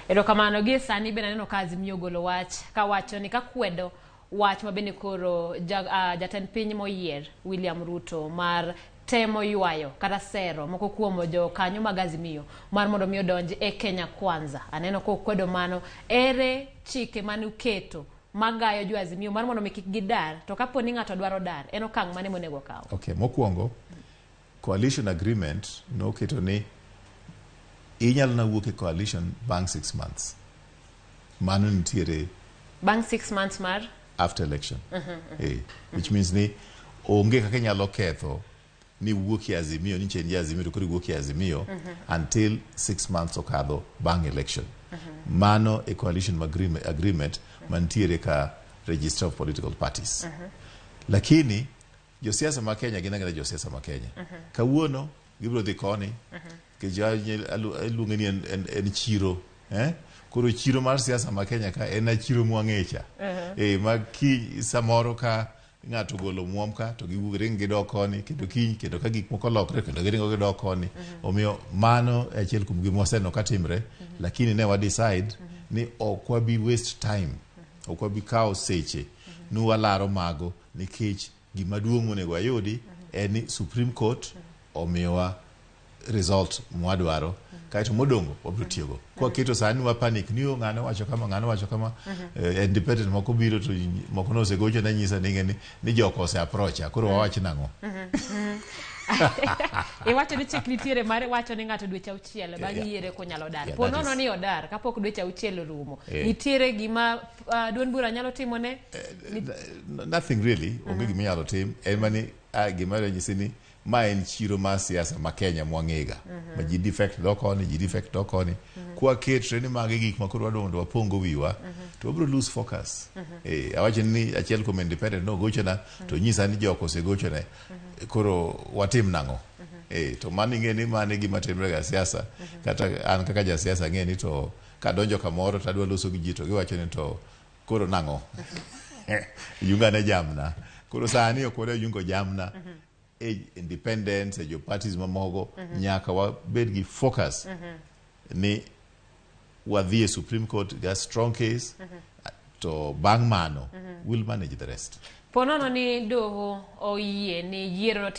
Erokamano. Gie sani bende aneno ka Azimio ogolo wach kawacho ni kakwedo wach ma bende koro jatend piny moyier William Ruto mar temo ywayo kata sero moko kuom jokanyo mag Azimio mar mondo mi odonj e Kenya Kwanza. Aneno kokwedo mano. Ere chike mane uketo magayo jo Azimio mar mondo mi kik gidar, to kapo ni ng'ato dwaro dar, en okang' mane monego okaw? Okay, mokwongo coalition agreement noketo ni inyalo na wuok e coalition bang' 6 months. Mano nitiere. Bang' 6 months mar? After election. Which means ni onge kaka inyalo ketho ni wuok e Azimio, ni change Azimio to koro iwuok e Azimio until 6 months okadho bang' election. Mano e coalition agreement mantiere ka Register of Political Parties. Lakini josiasa ma Kenya gin agina josiasa ma Kenya. Kawuono gibiro dhi koni nikech iluonge ni en chiro, eh? Koro chiro mar siasa ma Kenya ka en a chiro mwang'echa ma ki samoro ka ng'ato ogolo muom ka to giwuok ring gidok koni, kendo kiny kendo ka gik moko olokre kendo giringo gidok koni. Omiyo mano e achiel kuom gima waseneno ka timre. Lakini ne wa decide ni ok wabi waste time, ok wabi kawo seche ni walaro mago, nikech gima duong' monego wayudi en ni Supreme Court omiyowa result mwadwaro, kaeto modongo wabiro tiyogo. Kwaketo sani wa panic ni, "Oh, ng'ano wacho kama, ng'ano wacho kama," independent moko biro to moko nosegocho ne nyisa ni ing'e ni joko ose approacha, koro wawach nang'o? Iwacho ni chik nitiere mar wacho ni ng'ato dweche 6 bang' yiere konyalo dar. Po nono ni odar kapok dweche 6 orumo, nitiere gima duond bura nyalo timone? Nothing really, onge gima inyalo tim. En mani gima nyisi ni ma en chiro mar siasa ma Kenya mwang'ega ma ji defect dok koni, ji defect dok koni. Kwaketre ni magi gik ma koro wadwa mondo wapongo wiwa, to wabiro lose focus. Awacho ni achiel kuom independent nogochona to nyisa ni joko osegochone, koro watim nang'o? To mano ing'e ni mano e gima timre ga siasa. Kata an kaka jasiasa ang'e ni to kadonjo kamoro to adwa loso gi ji to giwacho ni to koro nang'o, yungane jamna. Koro sani ok wadwa yungo jamna e independence, e jo parties mamoko. Nyaka wabed gi focus ni wadhi e Supreme Court ga strong case, to bang' mano we'll manage the rest. Po nono ni doho oyie ni yiero notim.